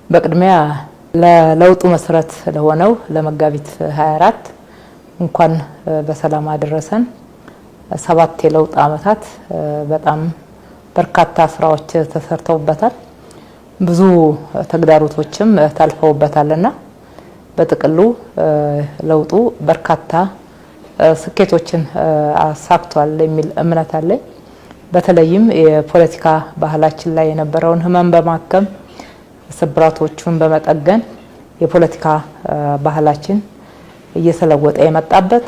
በቅድሚያ ለለውጡ መሰረት ለሆነው ለመጋቢት 24 እንኳን በሰላም አደረሰን። 7 የለውጥ ዓመታት በጣም በርካታ ስራዎች ተሰርተውበታል። ብዙ ተግዳሮቶችም ታልፈውበታልና በጥቅሉ ለውጡ በርካታ ስኬቶችን አሳክቷል የሚል እምነት አለኝ። በተለይም የፖለቲካ ባህላችን ላይ የነበረውን ህመም በማከም፣ ስብራቶቹን በመጠገን የፖለቲካ ባህላችን እየተለወጠ የመጣበት፣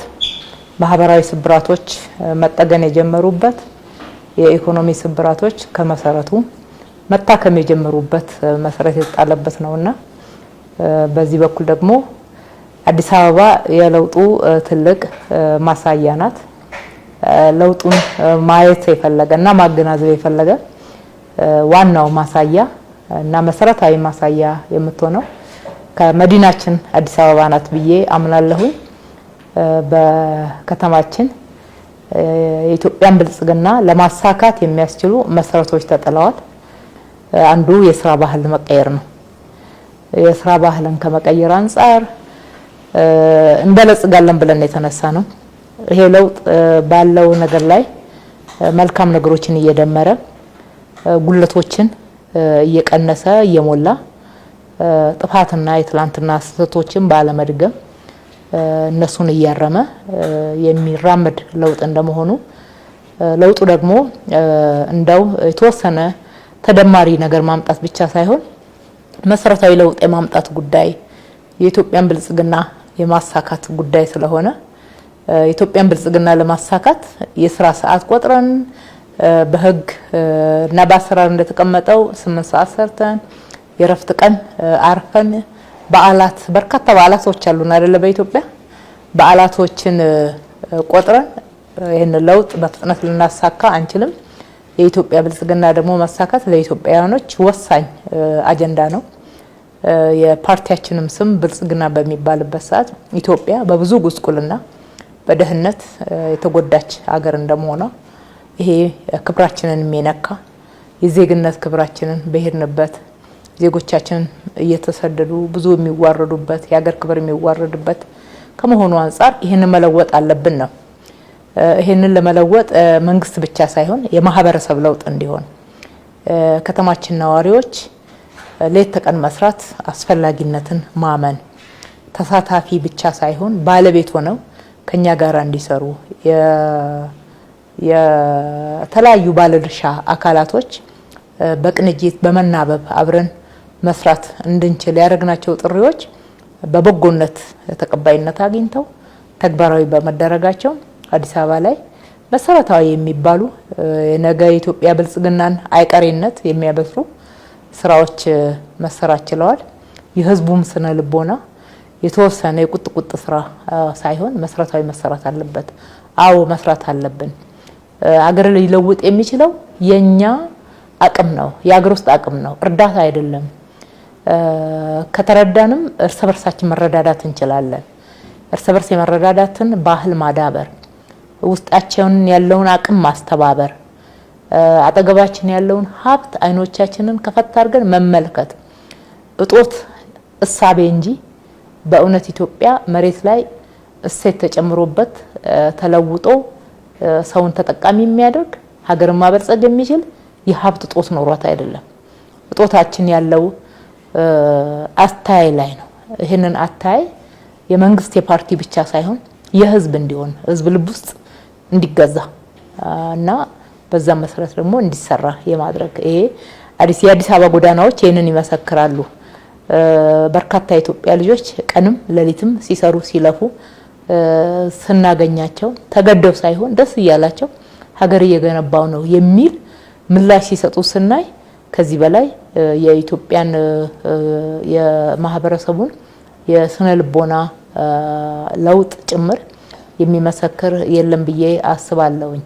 ማህበራዊ ስብራቶች መጠገን የጀመሩበት፣ የኢኮኖሚ ስብራቶች ከመሰረቱ መታከም የጀመሩበት መሰረት የተጣለበት ነውና በዚህ በኩል ደግሞ አዲስ አበባ የለውጡ ትልቅ ማሳያ ናት። ለውጡን ማየት የፈለገ እና ማገናዘብ የፈለገ ዋናው ማሳያ እና መሰረታዊ ማሳያ የምትሆነው ከመዲናችን አዲስ አበባ ናት ብዬ አምናለሁኝ። በከተማችን የኢትዮጵያን ብልጽግና ለማሳካት የሚያስችሉ መሰረቶች ተጥለዋል። አንዱ የስራ ባህል መቀየር ነው። የስራ ባህልን ከመቀየር አንጻር እንበለጽጋለን ብለን የተነሳ ነው። ይሄ ለውጥ ባለው ነገር ላይ መልካም ነገሮችን እየደመረ፣ ጉለቶችን እየቀነሰ እየሞላ፣ ጥፋትና የትላንትና ስህተቶችን ባለመድገም እነሱን እያረመ የሚራመድ ለውጥ እንደመሆኑ፣ ለውጡ ደግሞ እንደው የተወሰነ ተደማሪ ነገር ማምጣት ብቻ ሳይሆን መሰረታዊ ለውጥ የማምጣት ጉዳይ፣ የኢትዮጵያን ብልጽግና የማሳካት ጉዳይ ስለሆነ፣ የኢትዮጵያን ብልጽግና ለማሳካት የስራ ሰዓት ቆጥረን፣ በህግ እና በአሰራር እንደተቀመጠው 8 ሰዓት ሰርተን፣ የእረፍት ቀን አርፈን፣ በዓላት፣ በርካታ በዓላቶች አሉን አይደለ? በኢትዮጵያ በዓላቶችን ቆጥረን ይህንን ለውጥ በፍጥነት ልናሳካ አንችልም። የኢትዮጵያ ብልጽግና ደግሞ ማሳካት ለኢትዮጵያውያኖች ወሳኝ አጀንዳ ነው። የፓርቲያችንም ስም ብልጽግና በሚባልበት ሰዓት ኢትዮጵያ በብዙ ጉስቁልና በድህነት የተጎዳች ሀገር እንደመሆኗ፣ ይሄ ክብራችንን የሚነካ፣ የዜግነት ክብራችንን በሄድንበት ዜጎቻችን እየተሰደዱ ብዙ የሚዋረዱበት፣ የሀገር ክብር የሚዋረድበት ከመሆኑ አንጻር ይህንን መለወጥ አለብን ነው። ይህንን ለመለወጥ መንግስት ብቻ ሳይሆን የማህበረሰብ ለውጥ እንዲሆን ከተማችን ነዋሪዎች ሌት ተቀን መስራት አስፈላጊነትን ማመን፣ ተሳታፊ ብቻ ሳይሆን ባለቤት ሆነው ከኛ ጋር እንዲሰሩ፣ የተለያዩ ባለድርሻ አካላቶች በቅንጅት በመናበብ አብረን መስራት እንድንችል ያደረግናቸው ጥሪዎች በበጎነት ተቀባይነት አግኝተው ተግባራዊ በመደረጋቸው አዲስ አበባ ላይ መሰረታዊ የሚባሉ የነገ የኢትዮጵያ ብልጽግናን አይቀሬነት የሚያበስሩ ስራዎች መሰራት ችለዋል። የህዝቡም ስነ ልቦና የተወሰነ የቁጥቁጥ ስራ ሳይሆን መሰረታዊ መሰራት አለበት። አዎ መስራት አለብን። አገር ሊለውጥ የሚችለው የኛ አቅም ነው፣ የአገር ውስጥ አቅም ነው፣ እርዳታ አይደለም። ከተረዳንም እርስ በርሳችን መረዳዳት እንችላለን። እርስ በርስ የመረዳዳትን ባህል ማዳበር፣ ውስጣቸውን ያለውን አቅም ማስተባበር፣ አጠገባችን ያለውን ሀብት አይኖቻችንን ከፈት አድርገን መመልከት፣ እጦት እሳቤ እንጂ በእውነት ኢትዮጵያ መሬት ላይ እሴት ተጨምሮበት ተለውጦ ሰውን ተጠቃሚ የሚያደርግ፣ ሀገርን ማበልጸግ የሚችል የሀብት እጦት ኖሯት አይደለም። እጦታችን ያለው አታይ ላይ ነው። ይህንን አታይ የመንግስት የፓርቲ ብቻ ሳይሆን የህዝብ እንዲሆን፣ ህዝብ ልብ ውስጥ እንዲገዛ እና በዛ መሰረት ደግሞ እንዲሰራ የማድረግ ይሄ አዲስ የአዲስ አበባ ጎዳናዎች ይህንን ይመሰክራሉ። በርካታ የኢትዮጵያ ልጆች ቀንም ሌሊትም ሲሰሩ ሲለፉ ስናገኛቸው ተገደው ሳይሆን ደስ እያላቸው ሀገር እየገነባው ነው የሚል ምላሽ ሲሰጡ ስናይ ከዚህ በላይ የኢትዮጵያን የማህበረሰቡን የስነ ልቦና ለውጥ ጭምር የሚመሰክር የለም ብዬ አስባለሁኝ።